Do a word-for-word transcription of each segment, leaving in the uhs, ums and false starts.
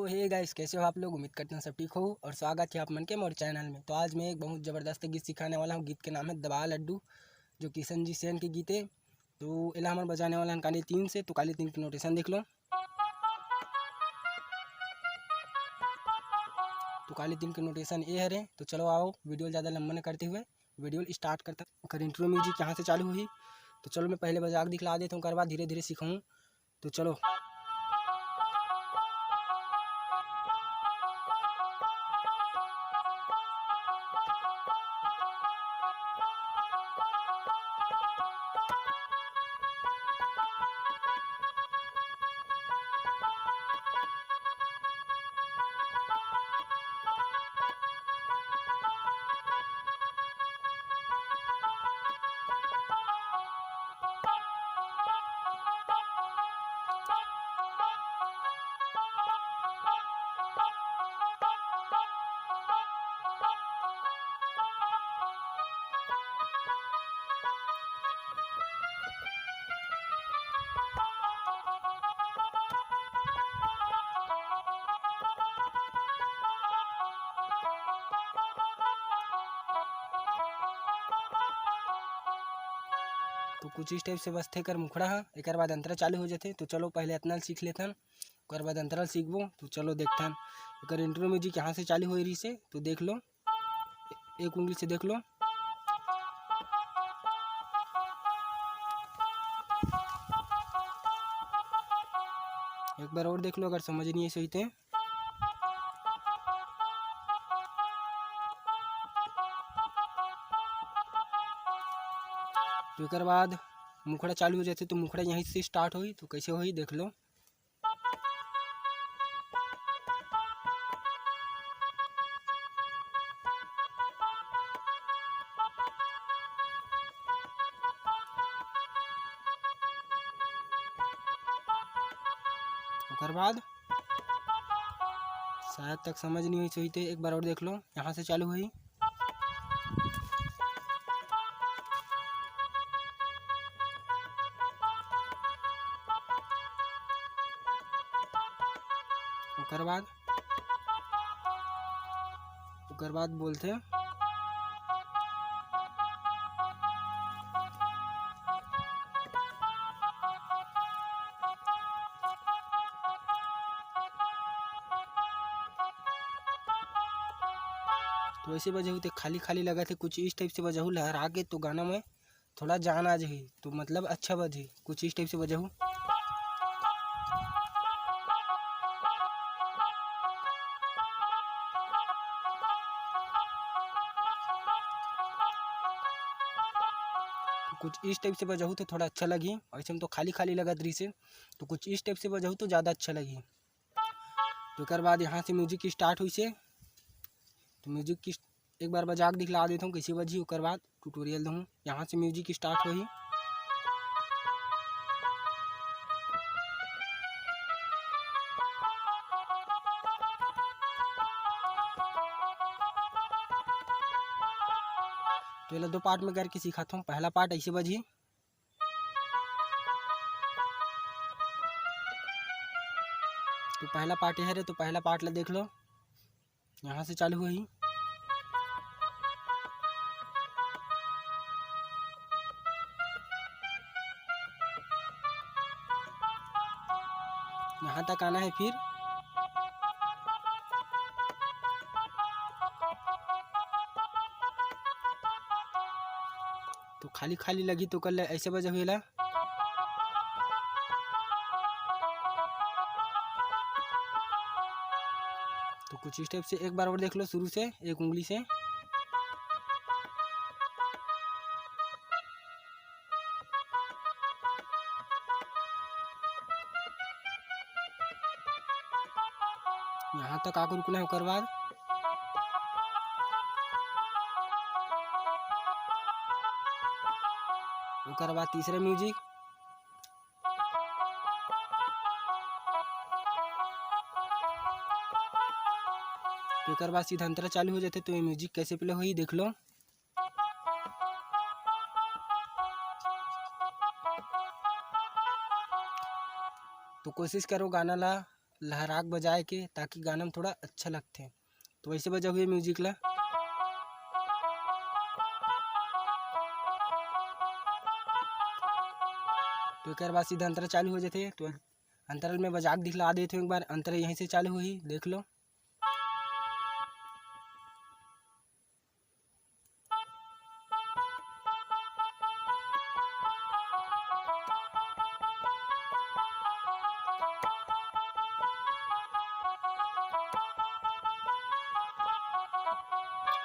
Hey guys, कैसे हो आप लोग? उम्मीद करते हैं सब ठीक हो और स्वागत है आप मन के मोर चैनल में। तो आज मैं एक बहुत ज़बरदस्त गीत सिखाने वाला हूँ। गीत के नाम है दबा लड्डू, जो किशन जी सेन के गीत है। तो एला हमन बजाने वाला हन काली तीन से। तो काली तीन के नोटेशन देख लो। तो काली तीन के नोटेशन ए हरे। तो चलो आओ, वीडियो ज़्यादा लंबा न करते हुए वीडियो स्टार्ट करता हूँ। ओकर इंट्रो म्यूजिक यहाँ से चालू हुई। तो चलो मैं पहले बजा के दिखला देता हूँ, ओकर बाद धीरे धीरे सिखाऊँ। तो चलो। तो कुछ इस टाइप से बजथे एकर मुखड़ा ह। एकर बाद अंतरा चालू हो जाथे। तो चलो पहले अतना ल सीख लेथन, ओकर बाद अंतरा ल सीखबो। तो चलो देखथन, एकर इंट्रो म्यूजिक यहाँ से चालू हो रही से, तो देख लो, एक उंगली से देख लो। एक बार और देख लो, अगर समझ नहीं है सही ते। तो एकर बाद मुखड़ा चालू हो जाथे, तो मुखड़ा यहीं से स्टार्ट होई। तो कैसे होई देख लो। ओकर बाद शायद तक समझ नहीं हुई सही, ते एक बार और देख लो, यहाँ से चालू हुई। ओकर बाद, ओकर बाद बोलथे। तो ऐसे बजहू ते खाली खाली लगत हे, कुछ इस टाइप से बजहू लहरा के तो गाना में थोड़ा जान आ जाही, तो मतलब अच्छा बजही। कुछ इस टाइप से बजहू। तो कुछ इस टाइप से बजहू तो थोड़ा अच्छा लगही। ऐसे में तो खाली खाली लगत रहिसे, तो कुछ इस टाइप से बजहू तो ज़्यादा अच्छा लगही। तो एकर बाद यहाँ से म्यूजिक स्टार्ट होइसे। तो म्यूजिक की एक बार बजा के दिखला देता हूँ कैसे बजी, ओकर बाद ट्यूटोरियल दूँ। यहाँ से म्यूजिक स्टार्ट होही। तो एला दो पार्ट में करके सिखात हूँ। पहला पार्ट ऐसे बजी। तो पहला पार्ट ये हरे, तो पहला पार्ट ला देख लो, यहाँ से चालू होही। यहाँ तक आना है, फिर तो खाली खाली लगी तो कर ले, ऐसे बजा हुए ला। तो कुछ इस टाइप से एक बार और देख लो शुरू से एक उंगली से। यहाँ तक आकर रुकना है, ओकर बाद, ओकर बाद तीसरा म्यूजिक। तो एकर बाद सीधा अंतरा चालू हो जाथे। तो ये म्यूजिक कैसे प्ले होही देख लो। तो कोशिश करो गाना ला लहरा के बजाए के, ताकि गाना में थोड़ा अच्छा लगथे। तो वैसे बजाहू ये music ला। तो एकर बाद सीधा अंतरा चालू हो जाथे। तो अंतरा ल मैं बजा के दिखला देत हूँ एक बार, अंतरा यहीं से चालू होही, देख लो।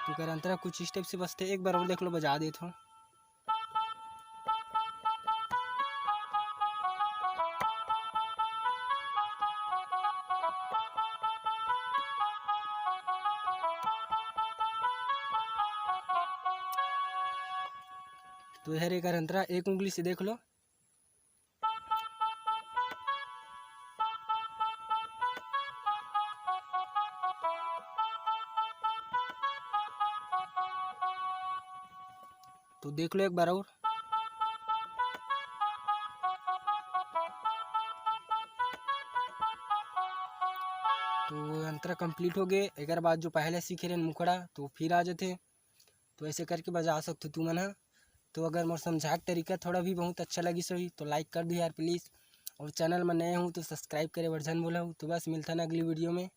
तो एकर अंतरा कुछ इस type से बजथे, एक बार और देख लो, बजा देत हूँ। तो एहर एकर अंतरा, एक उंगली से देख लो। तो देख लो एक बार और। तो अंतरा complete हो गए। एकर बाद जो पहले सीखे रहेन मुखड़ा, तो फिर आ जाथे। तो ऐसे करके बजा सकथो तुमन ह। तो अगर मोर समझाए के तरीका थोड़ा भी बहुत अच्छा लगिस होही, तो like कर दो यार please। और channel में नए हो तो subscribe करे बर झन भूलहू। तो बस मिलथन अगली video में।